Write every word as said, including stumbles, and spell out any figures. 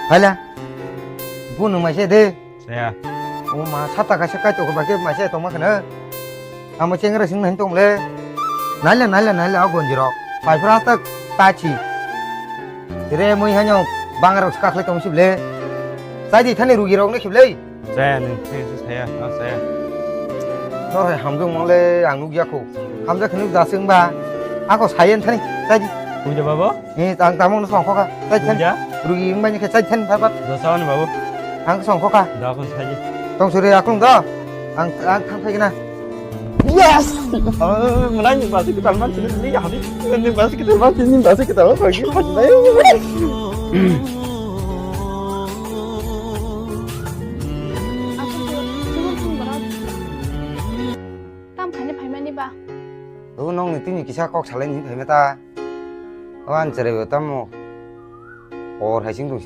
Phaila. Bunu mai se de. Saya. O ma sata kaisa kai to ba ke mai se tongma khana. Amo chengra sing nan tong le. Naila naila naila o gonji rok. Pai phra tak ta chi. Re mui hanyo bangar rok kakhle tong sib le. Sai di thani rugi rok ne khib le. Saya ni saya saya. Oh, saya. Nor hai hamjong mole ang nuk yakho. Hamjak nuk dasing ba. Ako sayen thani. Sai di. Puja babo. Eh, ang tamo no songkho ka. Sai than. Puja. Rugi wng bani khe sai than phat phat. Dosa ni babo. Ang songkho ka. Da kon sai. Tong suri akung do. Ang ang thang thai na. Yes. Oh, mulai ni basi kita man sini ni ya habis. Ni basi kita man sini basi kita lo pergi. Tam khaina phaimani ba? O nong ni tini kisa kok salai ni phaima ta. O an chere bo tamo. Or hai sing dong si.